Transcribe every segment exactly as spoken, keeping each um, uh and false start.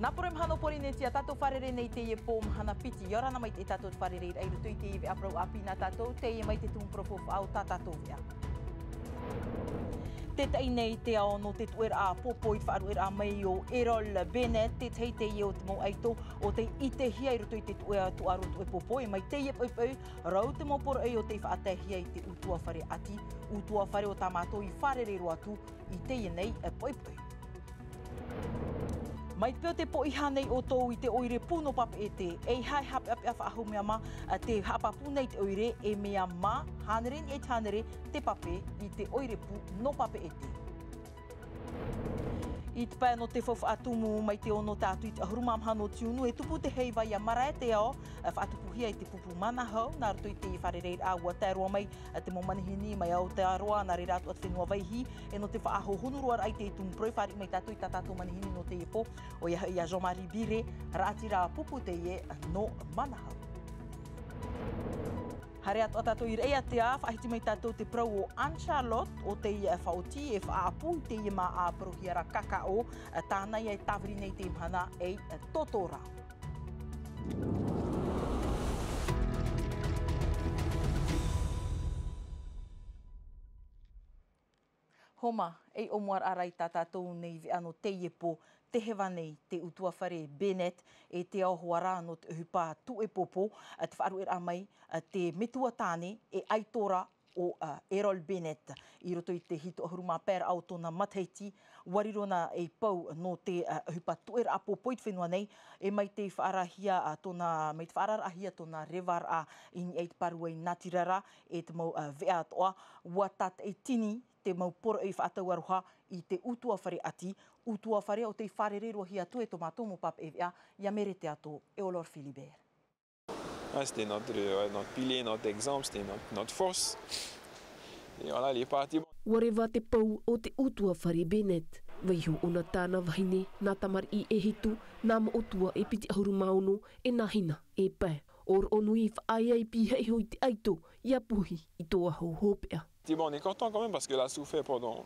Nā poro e mahana o Porinetia, tātou fārerei nei teie pō mahana piti. ʻIa ora na mai te tātou fārerei i roto i teie veʻa parau ʻāpī nā tātou, teie mai te tumu parau faufaʻa o tā tātou veʻa. Tētahi nei te ao nō te tuʻeraʻa pōpō i te faʻaruʻeraʻa mai o Errol Bennett, tētahi teie o te mau ʻaito o tei ʻitehia i roto i te tuʻe, tuʻaro tuʻe pōpō, e mai teie poʻipoʻi, rau te mau poroʻi o tei faʻataehia i te ʻutuāfare ʻati, ʻutuāfare o tā mātou i fārerei roa atu i teie nei poʻipoʻi. Mai te peu tē poʻihia nei ʻoutou i te ʻoire pū nō Papeʻete, ʻeiaha e haʻapeʻapeʻa faʻahou mea mā te haʻapāpū nei i te ʻoire, e mea mā, hānere i niʻa i te hānere te pape i te ʻoire pū nō Papeʻete. I te pae nō te faufaʻa tumu, mai te ono tātou i te ʻahuru mā maha nō Tiunu, e tupu te heiva ʻia marae te ao, e faʻatupuhia i te pupu Manahau, nā roto i te fārereiraʻa ʻua tae roa mai te mau manihini mai Aotearoa, nā reira atoʻa te fenua Vaihi, e nō te faʻahohonu roa raʻa i te tumu parau e fāriʻi mai tātou i tā tātou manihini nō teie pō, ʻoia hoʻi ʻo Jean-Marie Bire, raʻatira pupu teie nō Manahau. Haere atoʻa tātou i Raʻiātea, faʻahiti mai tātou te parau o Anne Charlotte, ʻo tei faʻaoti e faʻaʻapu i teie māʻa parauhia ra kakaʻo, tāna ia e tāviri nei i teie mahana ei tōtōrā. Homa, ei ʻōmuaraʻa i tā tātou nei veʻa nō teie pō, tē heva nei te ʻutuāfare Bennett, e te ao hoʻi ra nō te ʻohipa tuʻe pōpō, te faʻaruʻeraʻa mai te metua tāne e ʻaito ra ʻo, ā, Errol Bennett, i roto i te hitu ʻahuru mā pae raʻa o tōna matahiti, ʻua riro na ei pou nō te, ā, ʻohipa tuʻeraʻa pōpō i te fenua nei, e mai te faʻaarahia, ā, tōna, mai te faʻaarahia tōna revaraʻa i niʻa i te pāruai natirara, e te mau, ā, veʻa atoʻa, ʻua tātaʻitini te mau poroʻi faʻatau aroha i te ʻutuāfare ʻati, ʻutuāfare ʻo tei fārerei roa hia atu e tō mātou mau pāpaʻi veʻa, ʻia Mere Teato e Aurore Philibert. Ah, c'était notre, ouais, notre pilier, notre exemple, c'était notre, notre force. Et voilà, il est parti. ʻUa reva te pou o te ʻutuāfare Bennett. Vaiiho ʻōna tāna vahine, nā tamariʻi e hitu, nā moʻotua e piti ʻahuru mā ono, e nā hina e pae. ʻO roʻo nui faʻaea i pihaʻi iho i te ʻaito, ʻia puhi i tō ʻoe hopeʻa. Effectivement, on est content quand même parce qu'elle a souffert pendant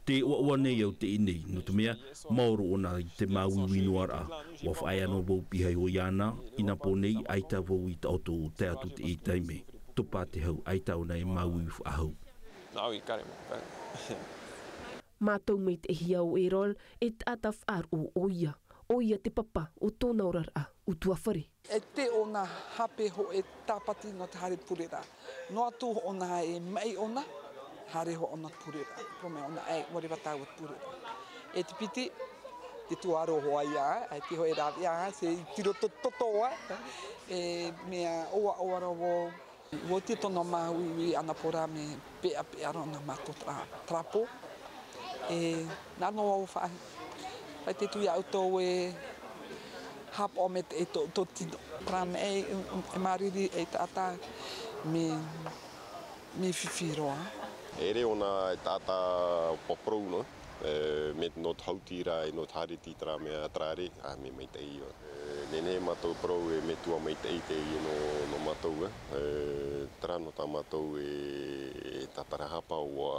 Te ʻoaʻoa nei au teie nei, nō te mea, maoro ʻōna i te māuiui noa ra. ʻUa faʻaea noa vau pihaʻi iho iāna, i nā pō nei, ʻaita vau i taʻoto tae atu teie taime. Topa te hau, ʻaita ʻōna e māuiui faʻahou. Ah oui, carrément, carrément. Mātau maitaʻihia ʻo Errol, e taʻata faʻaroʻo ʻoia. ʻOia te papa o tōna oraraʻa ʻutuāfare. E te ʻōna hape hōʻē tāpati nō te haere pureraʻa. Noa atu ʻōna e maʻi ʻōna, haere hoʻi ʻōna pureraʻa. Poroʻi mai ʻōna, ʻe, ʻua reva tāua pureraʻa. E te piti, te tuaro hoʻi ia, ʻaita hōʻē rāveʻa, se tiro to-, toto ā. E mea ʻoaʻoa roa vau. ʻUa oti tōna māuiui anapō ra mea peʻapeʻa roa nā mātou tra-, trapo. E, nā noa au faʻa-, faʻaʻite atu iā ʻoutou e haʻapaʻo maitaʻi tō, tō tino. Terā mea e, e māriri ei taʻata mea, mea fifi roa. ʻEʻere ʻōna e taʻata paparau noa, e, mea nō te hautiraʻa, e nō te haere i terā mea terā ra, ā, mea maitaʻi ïa. E, nehenehe mātou parau e metua maitaʻi teie nō, nō mātou, e, e, terā nō tā mātou e, e tātarahapa ʻua,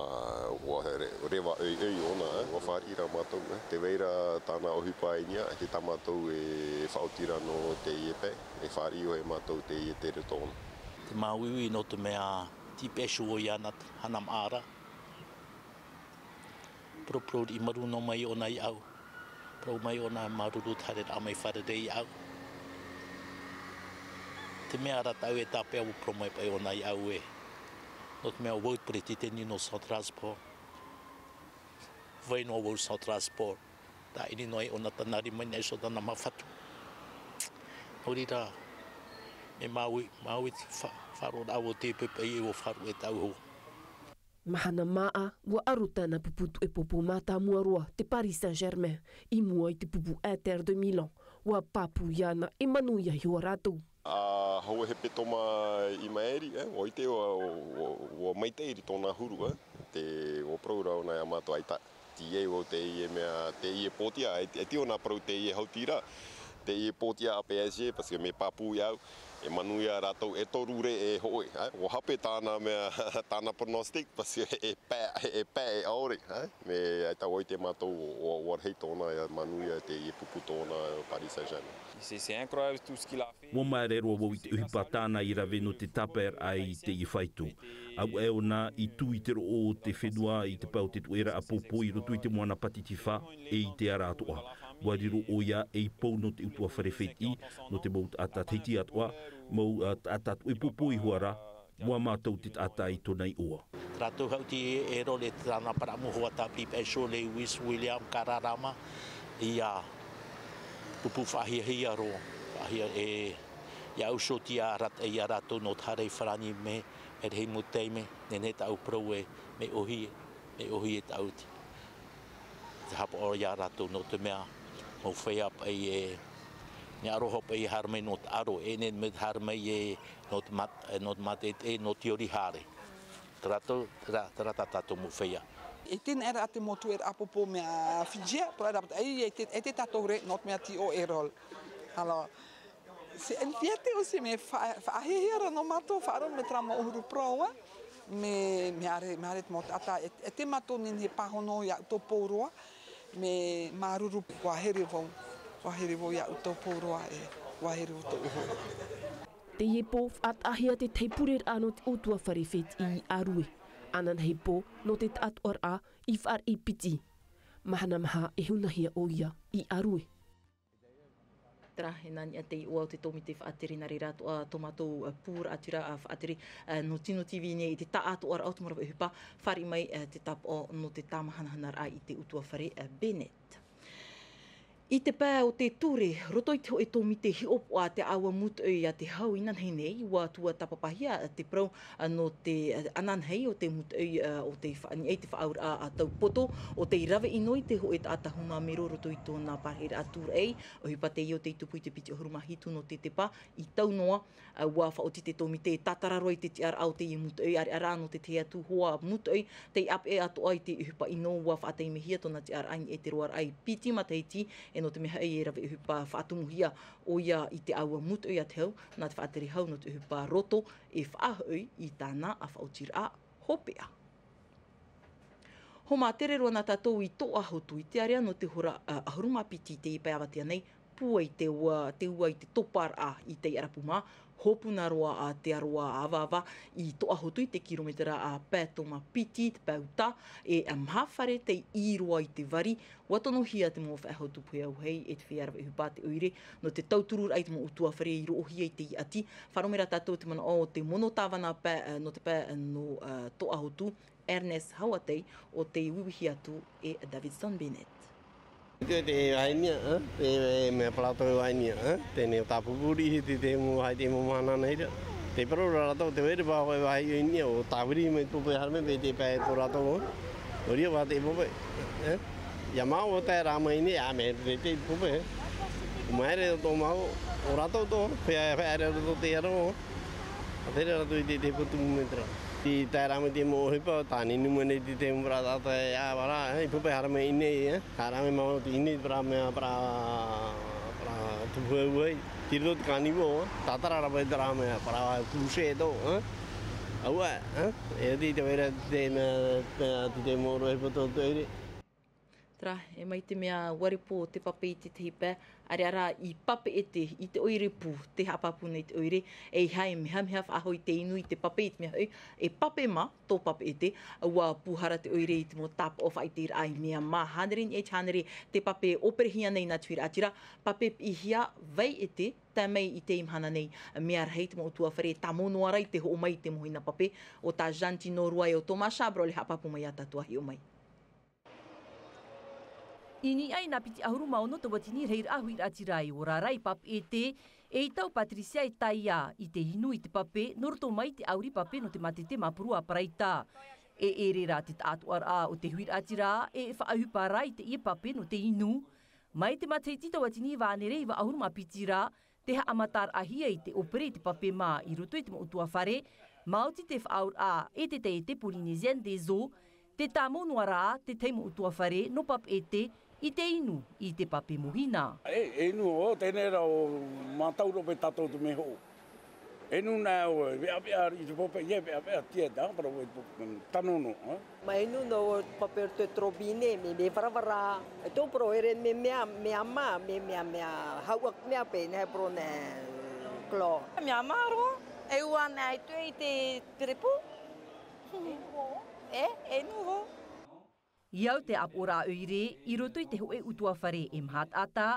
ʻua re-, reva ʻoiʻoi ʻōna, e, ʻua fāriʻi ra mātou, e. Tē vai ra tāna ʻohipa i niʻa, ʻaita tā mātou e faʻaoti ra nō teie pae, e fāriʻi ʻoe e mātou teie tere tōna. Te māuiui nō te mea tīpeʻa iho ʻoia i te hana māʻa ra. Poroʻi, poroʻi i maru noa mai ʻōna iāʻu. Parau mai ʻōna, māuruuru te haereraʻa mai fārerei iāʻu. Te mea ra tāʻu e tāpeʻa, ʻua parau mai paʻi ʻōna iāʻu ē. Nō te mea ʻo vau te peretiteni nō Centre Sport. Vai noa vau Centre Sport. Tāʻiri noa ai ʻōna tāna rima i niʻa iho i tāna mau fatu. Nō reira, mea māuiui, māuiui te fa-, faʻaroʻoraʻa vau i te poʻipoʻi ʻua faʻaruʻe tāʻu iho. Mahana māʻa, ʻua aro tāna pupu tuʻe pōpō mātāmua roa, te Paris Saint-Germain, i mua i te pupu Inter de Milan, ʻua pāpū iāna e manuia iho ā rātou. ʻA Hauʻe Hepetoma i maʻiri, e, ʻua ʻite, ʻua, ʻua, ʻua maitaʻi tōna huru, e, te, ʻua parau ra ʻōna iā mātou ʻaita. Teie vau teie mea, teie pōti, ʻaita, ʻaita ʻōna parau teie hautiraʻa. Teie pōtiʻa a P S G, parce que mea pāpū iāʻu, e manuia rātou e toru rē e hoʻi, ʻe, ʻua hape tāna mea, tāna pronostic, parce que e paʻe, e paʻe e ʻaore, ʻe, mea ʻaita ʻua ʻite mātou ʻua, ʻua, ʻua rahi tōna, ʻia manuia teie pupu tōna Paris Saint-Germain. C'est, c'est incroyable tout ce qu'il a fait. ʻUa māere roa vau i te ʻohipa tāna i rave nō te tāpaeraʻa i teie faito. Auaʻe ʻōna i tū i te roʻo o te fenua i te pae o te tuʻeraʻa pōpō i roto i te moana Pātitifā, ʻe i te ara atoʻa. ʻUa riro ʻoia ei pou nō te ʻutuāfare fētiʻi, nō te mau taʻata Tahiti atoʻa, mau, ā, taʻata tuʻi pōpō iho ā rā, ʻua mātau te taʻata i tōna iʻoa. Rātou haʻuti e role tāna paraʻamu hoa tāpiri paʻi Sho Lewis, William Kararama, ʻia pupu faʻahiahia roa, faʻahia e, ʻia ʻusotia rāt-, ia rātou nō te haere i Farāni mea, e rahi mau taime, nehenehe tāʻu parau e, mea ʻōhie, mea ʻōhie tāʻu te. Te haʻapaʻo ia rātou nō te mea, mau feiā paʻi e, mea aroha paʻi e haere mai nō te aro, e nehenehe mea haere mai e, nō te mat-, e, nō te mate, e, nō te ori haere. Terā tō, terā, terā tā tātou mau feiā. E tēnā era te mau tuʻeraʻa pōpō mea Fiji, terā era, e, e te, e te tātou rē, nō te mea T O E role. Alors, c'est une fierté aussi, mais fa-, faʻahiahia ra nō mātou, faʻaroʻo mai terā mau ʻahuru parau, ʻe. Mea, mea haere, mea haere te mau taʻata, e, e te mātou nehenehe pāhono iā ʻoutou pauroa, mea māuruuru, ʻua here vau, ʻua here vau iā ʻoutou pauroa, ʻe, ʻua here vau tōʻu hoa. Teie pō, faʻataʻahia te tahi pureraʻa nō te ʻutuāfare fētiʻi i ʻĀrue. Ananahi pō, nō te taʻatoʻaraʻa i Fāriʻi Piti. Mahana maha e hunahia ʻoia i ʻĀrue. Terā, e nā niʻa te iʻoa o te tōmite faʻatere nā reira atoʻa tō mātou, ā, pūraʻatira, ā, faʻatere, ā, nō Tino T V nei i te taʻatoʻaraʻa o te mau rave ʻohipa, fāriʻi mai, ā, te tāpaʻo nō te tāmahanahanaraʻa i te ʻutuāfare, ā, Bennett. I te pae o te ture, roto i te hōʻē tōmite hiʻopoʻa a te ʻāua mūtoʻi a te hau inanahi nei, ʻua tuatāpapahia te parau, ā, nō te, ā, ananahi o te mūtoʻi, ā, o te fa-, niʻa i te faʻaauraʻa, ā, taupoto, ʻo tei rave ʻino i te hōʻē taʻata huma mero roto i tōna parahiraʻa tūraʻi, ʻohipa teie ʻo tei tupu i te piti ʻahuru mā hitu nō te tepa, i tau noa, ā, ʻua faʻaoti te tōmite e tātara roa i te tiʻaraʻa o teie mūtoʻi, ʻareʻa rā nō te tahi atu hoa mūtoʻi, tei ʻāpeʻe atoʻa i te ʻohipa ʻino ʻua faʻataimehia tōna tiʻaraʻa i niʻa i te roaraʻa i Piti matahiti, ʻe nō te mea hoʻi e rave ʻohipa faʻatumuhia ʻoia i te ʻāua mūtoʻi a te hau, nā te faʻatere hau nō te ʻohipa roto e faʻahoʻi i tāna faʻaotiraʻa hopeʻa. Homa tere roa na tātou i Toʻahotu i te area nō te hora, ā, ʻahuru mā piti i teie pae avatea nei, pūai te ua, te ua i te toparaʻa i teie ʻarapu mā, hopuna roa, ā, te aroā avaava i Toʻahotu i te kirometera, ā, pae tōmā piti te pae uta, ʻe, ā, maha fare tei ʻī roa i te vari, ʻua tonohia te mau faʻehau tupu auahi e te feiā rave ʻohipa a te ʻoire, nō te tautururaʻa i te mau ʻutuāfare i roʻohia i te ʻati, faʻaroʻo mai ra tātou te manaʻo o te mono tāvana pae, ā, nō te pae, ā, nō, ā, Toʻahotu, Ernest Hauatei, ʻo tei uiuihi atu e Davidson Bennett. Te, te vahine, ā, te mea plateau e vahine, ā, teie nei ʻo tāpupuri i te, te mau vāhi, te mau mahana nei ra. Te parau ra rātou, te vai ra vāhi, vāhi ʻoia nei, ʻo tāviri mai te pope haere mai, te pae tō rātou, ā. ʻOia vā te pope, ā. ʻIa māua tae rā mai nei, ā, mea te, te pope, ā. Māere tō māua, ʻo rātou tō, pea, pea, rātou te aro, ā. Tere rātou i te, te potu metera. I tae rā mai te mau ʻohipa, tāni numa nei te, te mau parau tātou e ʻā vara, ē, i pope haere mai i nei, ē. Haere mai māua i nei, parau mea, parau, parau tupu auahi. Tiro te carnival, ē. Tātara rā mai te rā mea, parau crusade, ē. Aua, ē. E oti te vai ra te mea, te, te, te mau ʻohipa tō te ʻoire. Terā, e mai te mea ʻua repo te pape i te tahi pae, ʻareʻa rā i Papeʻete, i te ʻoire pū, tē haʻapāpū nei te ʻoire, ʻeiaha e mehameha faʻahou i te inu i te pape i te mea hoʻi, e pape mā tō Papeʻete, ʻua pūhara te ʻoire i te mau tāpaʻo faʻaʻiteraʻa i mea mā, hānere i niʻa i te hānere te pape ʻōperehia nei nā te huiraʻatira, pape piʻihia, vaiʻete, tae mai i teie mahana nei, mea rahi te mau ʻutuāfare e tāmau noa ra i te hoʻo mai i te mau hina pape, ʻo tā Jean Tino Roy ʻe ʻo Thomas Chabrol e haʻapāpū mai iā tātou ʻa hiʻo mai. I niʻa i nā piti ʻahuru mā ono tauatini rahiraʻa huiraʻatira i ora ra i Papeʻete, eʻita ʻo Patricia e tae ia i te inu i te pape, nō roto mai i te ʻauri pape nō te mātete māpuru a Paraita. E ʻere rā te taʻatoʻaraʻa o te huiraʻatira, e faʻaʻohipa ra i teie pape nō te inu. Mai te matahiti tauatini vānere iva ʻahuru mā piti ra, tē haʻamataraʻahia i te ʻōpere i te pape mā i roto i te mau ʻutuāfare, maoti te faʻaauraʻa e te taiete Polynésienne des Eaux, tē tāmau noa ra te tahi mau ʻutuāfare nō Papeʻete, I te inu, i te pape mohina. E, e inu o, tēnei rā o mātauro pe tātou te meho. E inu nā o, e veʻaveʻa i te pape, e veʻaveʻa tia tā, para o i te pape, tano no, ha? Ma inu no o pape o te trobine, me, me varavara, e tō poro ere me mea, mea mā, me mea, mea hauak mea pe, ne pro ne, klo. Mea mā ro, e ua nā i tue i te perepu. E, e nuho. I au te ʻāpoʻoraʻa ʻoire, i roto i te hōʻē ʻutuāfare e maha taʻata,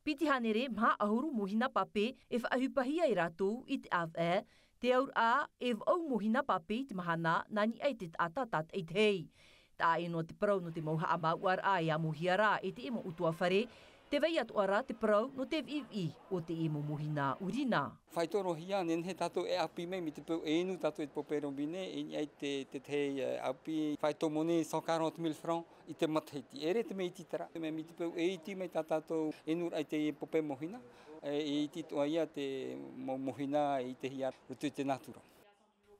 piti hānere maha ʻahuru mohina pape e faʻaʻohipahia e rātou i te ʻāvaʻe, te auraʻa e vaʻu mohina pape i te mahana, nā niʻa i te taʻata tātaʻitahi. Taʻa ʻē noa te parau nō te mau haʻamāuʻaraʻa e amohia ra e teie mau ʻutuāfare, tē vai atoʻa ra te parau nō te viʻiviʻi o teie mau mohina ʻurina. Faitorohia, nehenehe tātou e ʻāpī mai, mai te peu e inu tātou i te pape robine, e niʻa i te, te tahi, e, ʻāpī, faito moni cent quarante mille francs i te matahiti. E ʻere te mea iti terā. Mai te peu e iti mai tā tātou inuraʻa i te pape mohina, e, e iti atoʻa ia te mo-, mohina i te hia roto i te natura.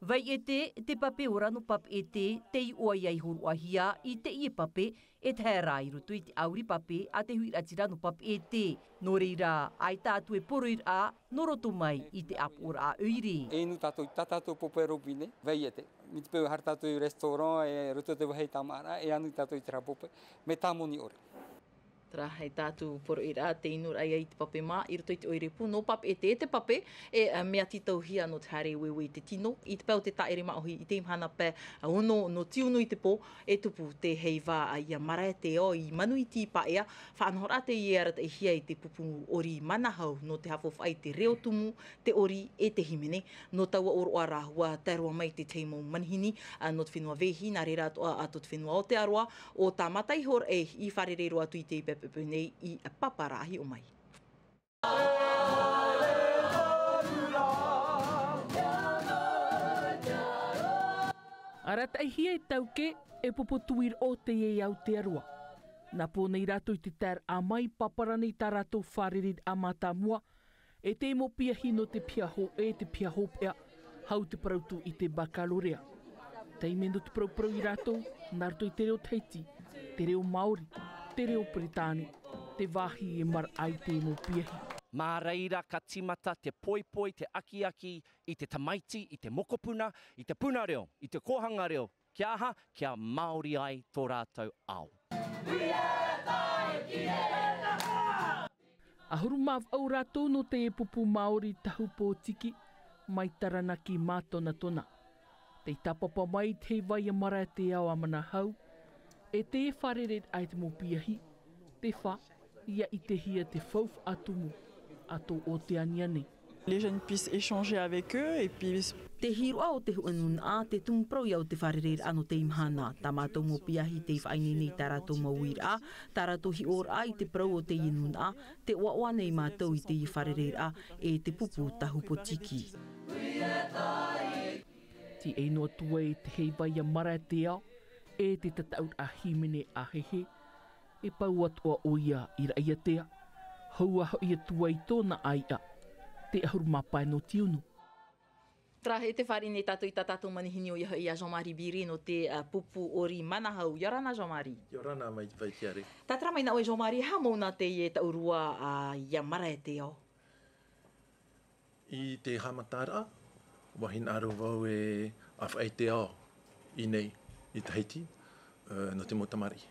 Vaiete, te pape ora nō Papeʻete, tei iʻoa ia i hōroʻahia i teie pape, e tahe rā i roto i te ʻauri pape a te huiraʻatira nō Papeʻete. Nō reira, ʻaita atu e poroʻiraʻa nō roto mai i te ʻāpoʻoraʻa ʻoire. E inu tātou, tā tātou pape robine, Vaiete. Mai te peu haere tātou i restaurant, e roto te vāhi tāmāʻaraʻa, e inu tātou i terā pape, mea tāmoni ʻore. Terā, e tātou poroʻiraʻa, te inuraʻa i te pape mā, i roto i te ʻoire pū, nō Papeʻete, e te pape, e, a, mea tītauhia nō te haere ueue i te tino, i te pae o te tāʻere māʻohi, i te mahana pae, a, ono nō tiunu i te pō, e tupu te heiva, a, ia Marae te Ao i Manuiti Paea, faʻanahoraʻa teie e arataʻihia i te pupu ʻori Manahau nō te haʻafaufaʻa i te reo tumu, te ʻori e te hīmene. Nō taua ʻōroʻa rā, ʻua tae roa mai te tahi mau manihini, a, nō te fenua Vaihi, nā reira atoʻa, a, tō te fenua Aotearoa, ʻo Tāmata iho ra, e, i fārerei roa atu i te pepepe nei i Papa rā hiʻo mai. Arataʻihia e taukē, e pupu tuiraʻa o teie Aotearoa. Nā pō nei rātou i te taeraʻa mai, Papa rānei tā rātou fārereiraʻa mātāmua, e te mau piahi nō te piha hōʻē, te piha hopeʻa, hau te parau tū i te baccalauréat. Taime nō te parauparau ia rātou, nā roto i te reo Tahiti, te reo Māori, te reo Peretāne, te vāhi e maraʻa ai te mau piahi. Mā reira ka tīmata te poipoi, te ʻakiʻaki i te tamaiti, i te mokopuna, i te puna reo, i te kōhanga reo, kia aha, kia Māori ai tō rātou ao. ʻAhuru mā vaʻu rātou nō te pupu Māori Tahu Pōtiki, mai Taranaki Mātonatona. Tei tāpapa mai te heiva ia Marae te Ao a Manahau, e te fārereiraʻa i te mau piahi, te fā, ia ʻitehia te faufaʻa tumu a tō Oteania nei. Les jeunes puissent échanger avec eux et puis Te hīroʻa o te hōʻē nūnaʻa, te tumu parau ia o te fārereiraʻa nō teie mahana. Tā mātou mau piahi tei faʻaineine i tā rātou mau uiraʻa, tā rātou hiʻoraʻa i te parau o teie nūnaʻa, tē ʻoaʻoa nei mātou i teie fārereiraʻa e te pupu Tahu Pōtiki. Tei ʻē noa atu ai te heiva ia Marae te Ao, e te tataʻuraʻa hīmene ʻāhehe, e pau atoʻa ʻoia i Raʻiātea, hoʻi ā hoʻi atu ai tōna ʻāiʻa, te ʻahuru mā pae nō tiunu. Terā, e te fāriʻi nei tātou i tā tātou manihini, ʻoia hoʻi ia Jean-Marie Biri nō te, ā, pupu ʻori Manahau. ʻIa ora na Jean-Marie. ʻIa ora na mai, Vaitiare. Tātara mai na ʻoe Jean-Marie, e aha mau nā teie taʻurua, ā, ia Marae te Ao? I te haʻamataraʻa, ʻua hinaʻaro vau e ʻāfaʻi te ao i ʻō nei, i Tahiti, ē, nō te mau tamariʻi.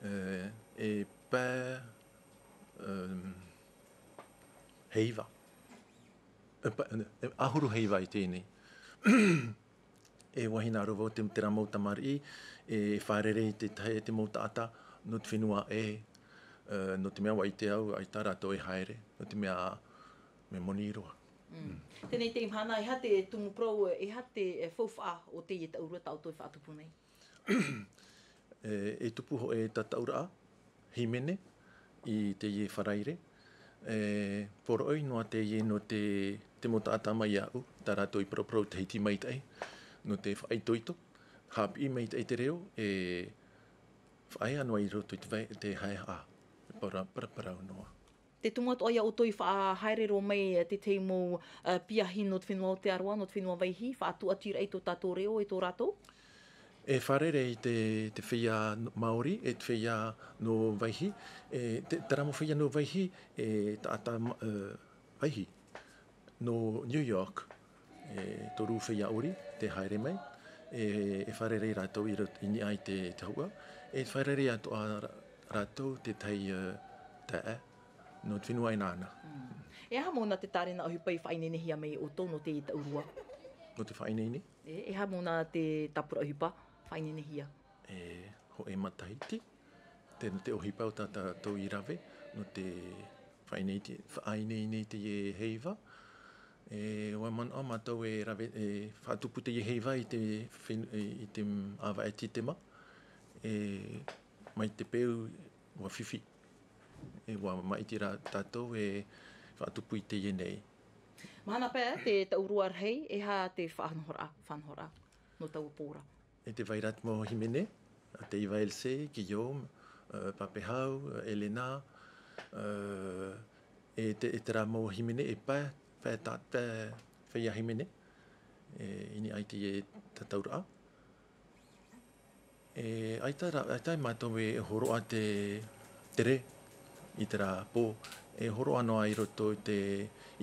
Ē, e pae, ē, heiva. E pa-, e ʻahuru heiva i teie nei. E ʻua hinaʻaro vau te, terā mau tamariʻi, e fārerei i te tahi, te mau taʻata, nō te fenua ʻē, ē, nō te mea ʻua ʻite au, ʻaita rātou e haere, nō te mea, mea moni roa. Mm. Mm. Teie nei te mahana, e aha te tumu parau, e aha te, e, faufaʻa o teie taʻurua tā ʻoutou e faʻatupu nei? E, e tupu hōʻē tataʻuraʻa, hīmene, i teie Faraire. E, poroʻi noa teie nō te, te mau taʻata mai iāʻu, tā rātou i paraparau Tahiti maitaʻi, nō te faʻaitoito, haʻapiʻi maitaʻi te reo, e faʻaea noa i roto i te vai-, te haehaʻa, e para-, paraparau noa. Te tumu atoʻa ia ʻoutou i faʻahaere roa mai, e, te tahi mau, e, piahi nō te fenua Aotearoa, nō te fenua Vaihi, faʻatūʻatiraʻa i tō tātou reo e tō rātou? E fārerei i te, te feiā Māori, e te feiā nō Vaihi, e te, terā mau feiā nō Vaihi, e taʻata ma-, e, Vaihi, nō New York, e toru feiā ʻori, tē haere mai, e, e fārerei rātou i rot-, i niʻa i te, te hauʻa, e fārerei atoʻa rā-, rātou tētahi, e, taeaʻe, nō te fenua ʻEnana. Mm. E aha mau nā te tārena ʻohipa i faʻaineinehia mai e ʻoutou nō te taʻurua? Nō te faʻaineine? E, e aha mau nā te tāpura ʻohipa faʻaineinehia? E hōʻē matahiti, te, te ʻohipa o tā tātou i rave, nō te faʻaineine, faʻaineine i te heiva. E, ʻua manaʻo mātou e rave, e faʻatupu te heiva i te fen-, i te ʻāvaʻe Tītema. E, mai te peu, ʻua fifi. E, ʻua maʻiti rā tātou e faʻatupu i teie nei. Mahana pae, te taʻurua rahi, e aha te faʻanahoraʻa, faʻanahoraʻa, nō taua pō ra? E tē vai ra te mau hīmene, a Teiva Else, Guillaume, e, Papehau, e, Elena, e, e te, e terā mau hīmene, e pae, pae tā, pae feiā hīmene, e, i niʻa i te, e, tatauraʻa. E, ʻaita rā, ʻaita e mātou e hōroʻa te, te tere i terā pō, e hōroʻa noa i roto i te,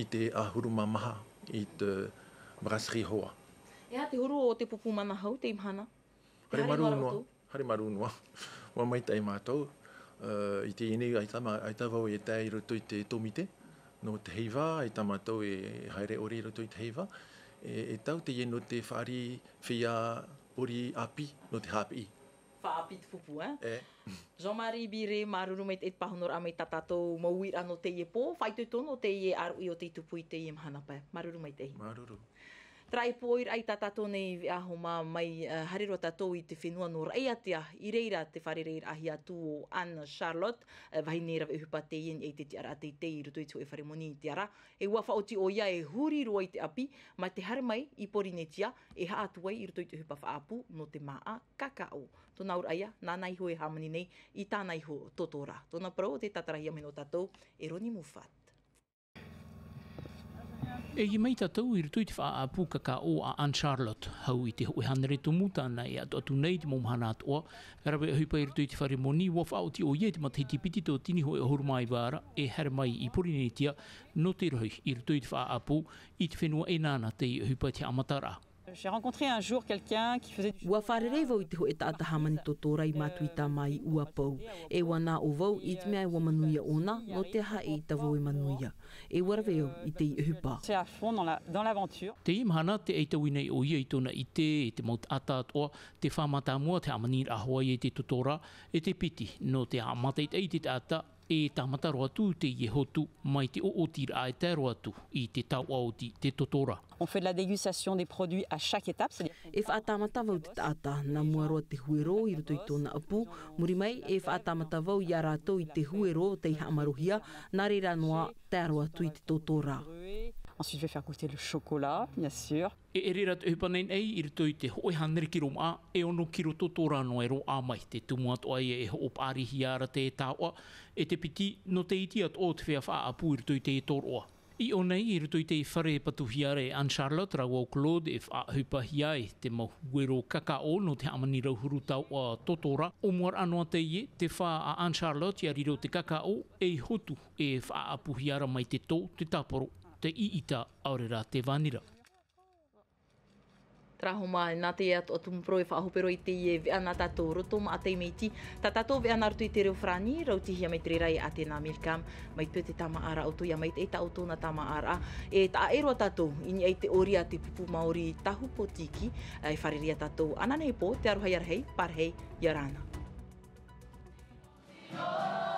i te ʻahuru mā maha i te brasserie Hoa. E aha te huru o te pupu manahau teie mahana? Haere marū noa, haere marū noa. ʻUa maitaʻi mātou, e, i teie nei, ʻaita mā-, ʻaita vau e tae i roto i te tōmite, nō te heiva, ʻaita mātou e haere ʻore i roto i te heiva, e, e tau teie nō te fāriʻi feiā ʻori ʻāpī, nō te haʻapiʻi. Faʻaʻāpī te pupu, e? E. Jean-Marie Bire, māuruuru maitaʻi i te pāhonoraʻa mai tā tātou mau uiraʻa nō teie pō, faʻaitoito nō teie ʻāruʻi o tei tupu i teie mahana pae. Māuruuru maitaʻi. Māuruuru. Terā e pūʻoiraʻa i tā tātou nei veʻa homa mai, e, haere roa tātou i te fenua nō Raʻiātea, i reira te fārereiraʻahia atu o Anne Charlotte, e, vahine rave ʻohipa teie i niʻa i te tiʻaraʻa teitei i roto i te hōʻē fare moni i Te Ara. E ʻua faʻaoti ʻoia e huri roa i te ʻāpī, mai te haere mai i Porinetia, e haʻa atu ai i roto i te ʻohipa faʻaʻapu nō te māʻa kakaʻo. Tōna auraʻa ia, nāna iho e hāmani nei i tāna iho tōtōrā. Tōna parau o tē tātarahia mai nō tātou e Roni Muffat. E ʻī mai tātou i roto i te faʻaʻapu kakaʻo a Anne Charlotte, hau i te hōʻē hānere tumu tāna e atoʻa atu nei te mau mahana atoʻa, rave ʻohipa i roto i te fare moni, ʻua faʻaoti ʻoia i te matahiti piti tauatini hōʻē ʻahuru mā iva ra, e haere mai i Porinetia, nō te rohi i roto i te faʻaʻapu, i te fenua ʻEnana teie ʻohipa i te haʻamataraʻa. J'ai rencontré un jour quelqu'un qui faisait du... ʻUa fārerei vau i te hōʻē taʻata hāmani tōtōrā i Matuita mā i ʻUapou. E ʻua nā ʻō vau i te mea ʻua manuia ʻōna, nō te aha eʻita vau e manuia. E ʻua rave au i teie ʻohipa. C'est à fond dans la, dans l'aventure. Teie mahana tē ʻaitau nei ʻoia i tōna ʻite, i te mau taʻata atoʻa, te fā mātāmua te hāmaniraʻa hoʻi i te tōtōrā, e te piti, nō te haʻamaitaʻi i te taʻata, e tāmata roa atu teie hotu, mai te ʻoʻotiraʻa e tae roa atu i te taoʻa oti te tōtōrā. On fait de la dégustation des produits à chaque étape, c'est-à-dire... E faʻatāmata vau te taʻata, nā mua roa te huero i roto i tōna ʻapu, muri mai, e faʻatāmata vau ia rātou i te huero tei haʻamarohia, nā reira noa, tae roa atu i te tōtōrā. Ensuite, je vais faire goûter le chocolat, bien sûr. E ʻere rā te ʻohipa naʻinaʻi i roto i te hōʻē hānere kiromaʻa, e ono kiro tōtōrā noa e roaʻa mai, te tumu atoʻa ia e hoʻo paʻarihia ra te taoʻa, e te piti, nō te iti atoʻa o te feiā faʻaʻapu i roto i te tōroʻa. I ʻō nei, i roto i te fare patuhia ra e Anne Charlotte rāua ʻo Claude, e faʻaʻohipahia ai te mau huero kakaʻo nō te hāmani rauhuru taoʻa tōtōrā, ʻōmuaraʻa noa teie, te fā a Anne Charlotte ia riro te kakaʻo, ei hotu, e faʻaʻapuhia ra mai te tō, te tāporo, te ʻiʻita, ʻaore rā te vānira. Terā homa, nā teie atoʻa tumu parau e faʻahope roa i teie veʻa nā tātou roto maʻa taimeiti. Tā tātou veʻa nā roto i te reo farāni, rautihia mai te reira e Atena Milcam, mai te peu te tāmāʻaraʻa ʻoutou ia maitaʻi tā ʻoutou nā tāmāʻaraʻa. E taʻa ʻē roa tātou, i niʻa i te ʻori a te pupu Māori Tahu Potiki, e fārerei ia tātou ananahi pō, te aroha ia rahi, pārahi, ia ora na.